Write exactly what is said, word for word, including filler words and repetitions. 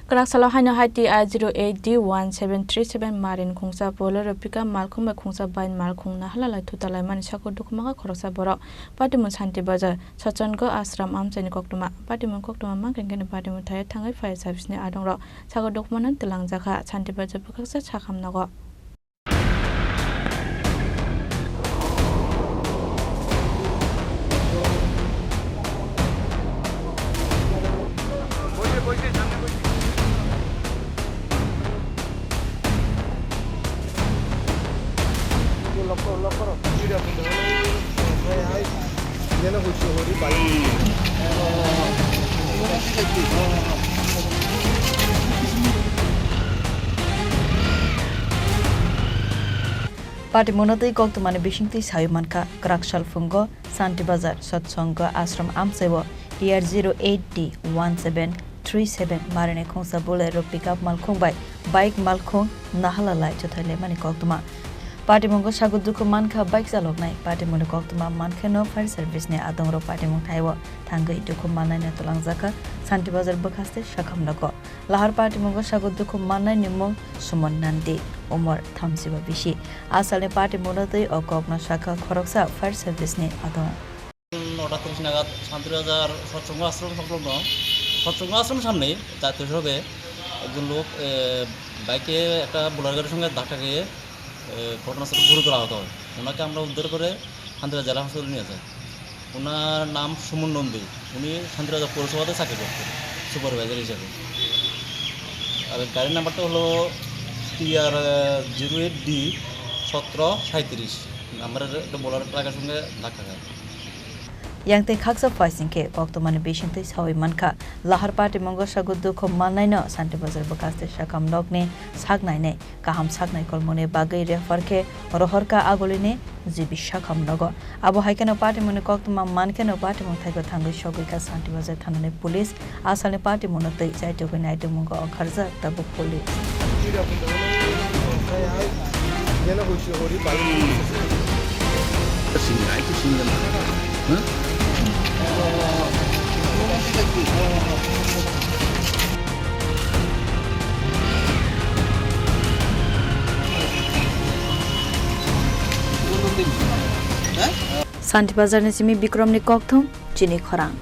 Kwrak salo haino hai T I zero eight D one seven three seven marini khungsa Bolero pickup malkhung bai khungsa bike malkhung nahalalai thutalaimani sago dukhumaka khoroksa borok. Patimung Santi Bazar, Sachongo Ashram amchaini koktwma. Patimung koktwma mankha hwnkhe patimung thaya thangwi fire service ni adongrok sago dukhumano twlangjakha. Santi Bazar bwkhaksa sakham nogo. Patimungno twi koktwmani bisingtwi sawi mankha, kwrak sal phungo Santi Bazar Satsongo Ashram amchaio T R zero eight D one seven three seven marini khungsa Bolero pickup malkhung bai bike malkhung nahalalai chwthai laimani koktwma. Patimungo sago dukhu mankha bike chaloknai. Patimungni koktwma mankheno fire service ni adongrok patimung thaio thangwi dukhu mannaino twlangjakha Santi Bazar bwkhaste sakham nogo. Lahar patimungo sago dukhu mannaini mung Suman Nandi, umor thamsiba bisi. Asalni patimungno twi o kokno sakha khoroksa fire service ni adong. নটা তিরিশ নাগাদ শান্তিবাজার সৎসঙ্গ আশ্রম সংলগ্ন সৎসঙ্গ আশ্রম সামনে জাতীয় সড়কে একজন লোক, এ, বাইকে একটা বোলারো গাড়ির সঙ্গে ধাক্কা খেয়ে, এ, ঘটনাস্থলে গুরুতর আহত হয়। ওনাকে আমরা উদ্ধার করে শান্তিবাজার জেলা হাসপাতালে নিয়ে যাই। ওনার নাম সুমন নন্দী, উনি শান্তিবাজার পৌরসভাতে চাকরি করতেন সুপারভাইজার হিসেবে। আর গাড়ির নাম্বারটা হলো T R zero eight D সতেরো সাঁইত্রিশ নাম্বারের একটা বোলারো ট্রাকের সঙ্গে ধাক্কা খায়। Yang tei khaksa phaising khe koktwmani bisingtwi sawi mankha, lahar patimungo sago dukhu mannaino Santi Bazar bwkhaste sakham nokni saknainai kaham saknai kolmungni bagwi refer khe rohorkha Agulini G B sakham nogo. Abo hai kheno patimungni koktwma mankheno patimung thaigo thangwi sogwikha Santi Bazar thanani police. Asalni patimungno twi chaitugwi naitukmungo ongkharjak tabuk police. Santi Bazar ni simi Bikrom ni kokthum chini khorang.